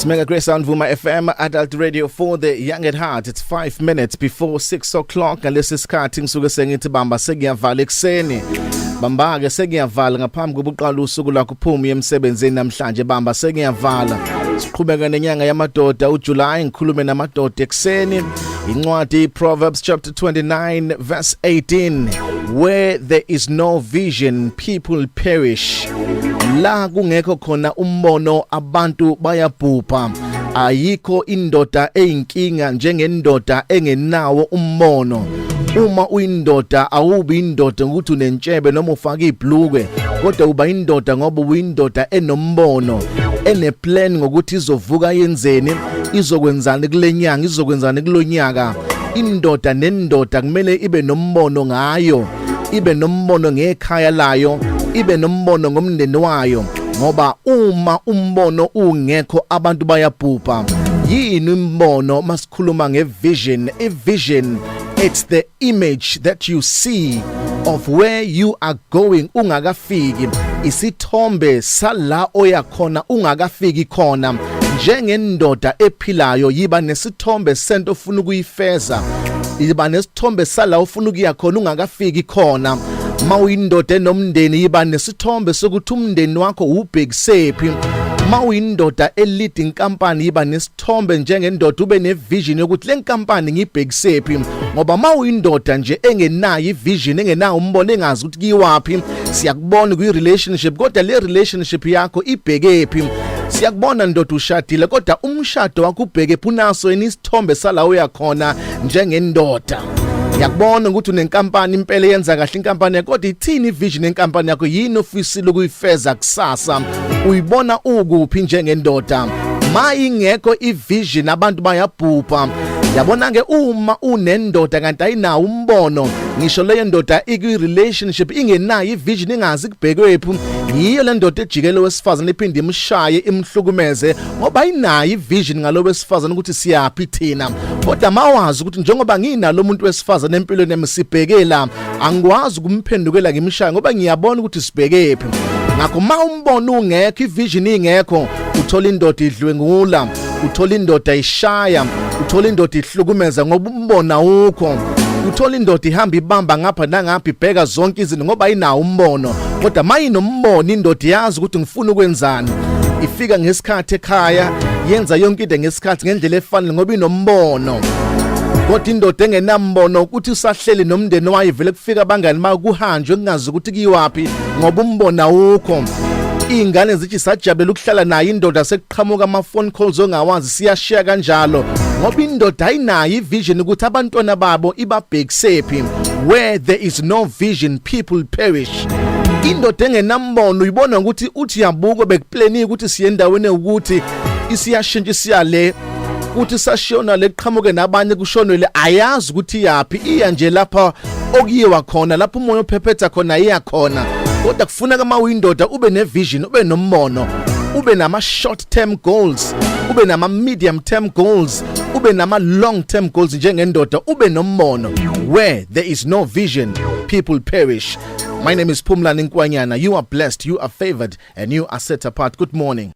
It's Mega Grace on Vuma FM, Adult Radio for the Young at Heart. It's 5 minutes before 6 o'clock. Ngalesi sikhathi ngisuke sengithi bamba sekuyavala ekuseni. Bamba ke sekuyavala ngaphambi kokuqala usuku lwakho uphuma emsebenzini namhlanje, bamba sekuyavala. Siqhubeka nenyanga yamadoda uJuly, ngikhulume namadoda ekuseni. Incwadi Proverbs chapter 29 verse 18: "Where there is no vision, people perish." La kungekho khona umbono, abantu bayabhubha. Ayikho indoda eyinkinga njengendoda engenawo umbono. Uma uyindoda, awubi indoda ukuthi unentshebe noma ufaka ibhlukwe, kodwa uba indoda ngoba uyindoda enombono, eneplan ngokuthi izovuka yenzeni, izokwenzani kulenyanga, izokwenzani kulonyaka. Indoda nendoda kumele ibe nombono ngayo, ibe nombono ngekhaya layo, ibe nombono ngomndeni wayo, ngoba uma umbono ungekho, abantu bayabhubha. Yini umbono? Masikhuluma ngevision, ivision, it's the image that you see of where you are going ungakafiki, isithombe sala oya khona ungakafiki khona. Njengendoda ephilayo, yiba nesithombe sento ofuna ukuyifeza, yiba nesithombe sala ufuna ukuya khona ungakafiki khona. Mawuyindoda enomndeni, yiba nesithombe sokuthi umndeni wakho ubhekisephi. Mawuyindoda elead inkampani, yiba nesithombe njengendoda, ube nevision yokuthi le nkampani ngibhekisephi, ngoba mawuyindoda nje engenayo ivision, engenayo umbono, engazi ukuthi kiwaphi. Siyakubona kwi relationship, kodwa le relationship yakho ibhekephi? Siyakubona ndoda ushadile, kodwa umshado wakho ubhekephi? Unaso yini isithombe sala uyakhona njengendoda? Ngiyakubona ukuthi unenkampani impela, yenza kahle inkampani yakho, kodwa ithini ivision yenkampani yakho? Yini ofisile ukuyifeza kusasa? Uyibona ukuphi njengendoda? Ma ingekho ivision, abantu bayabhubha. Yabona ke, uma unendoda kanti ayinawo umbono, ngisho leyo ndoda ikwi relationship ingenayo ivision, ingazi kubhekwephi, yiyo le ndoda ejikele wesifazane, iphinde imshaye, imhlukumeze, ngoba ayinayo ivision ngalo wesifazane ukuthi siyaphi thina. Kodwa mawazi ukuthi njengoba nginalo umuntu wesifazane empilweni yami, sibhekela, angikwazi ukumphendukela ngimshaye ngoba ngiyabona ukuthi sibhekephi. Ngakho ma umbono ungekho, ivision ingekho, uthola indoda idlwengula, uthola indoda ishaya, uthola indoda ihlukumeza ngoba umbono awukho. Uthola indoda ihamba ibamba ngapha nangapha, ibheka zonke izinto ngoba ayinawo umbono. Kodwa mayinombono indoda, yazi ukuthi ngifuna ukwenzani, ifika ngesikhathi ekhaya, yenza yonke into ngesikhathi, ngendlela efanele, ngoba inombono. Kodwa indoda engenambono, ukuthi usahleli nomndeni wayo, vele kufika abangani bayo, kuhanjwe kungazi ukuthi kuyiwaphi ngoba umbono awukho. Iy'ngane zithi sajabulela ukuhlala nayo indoda, sekuqhamuka ama-phone calls ongawazi, siyashiya kanjalo, ngoba indoda ayinayo ivision ukuthi abantwana babo ibabhekisephi. Where there is no vision, people perish. Indoda engenambono, uyibona ukuthi uthi yabuka, bekuplaniwe ukuthi siye endaweni ukuthi isiyashintsha, isiyale kuthi sashona leqhamuke nabanye, kushonwele, ayazi ukuthi yaphi, iya nje lapha okuyiwa khona, lapho umoya ophephetha khona iya khona. Kodwa kufuneka uma uyindoda ube nevision, ube nombono, ube nama short term goals, ube nama medium term goals, ube nama long term goals. Njengendoda ube nombono. Where there is no vision, people perish. My name is Phumlani Nkwanyana. You are blessed, you are favored and you are set apart. Good morning.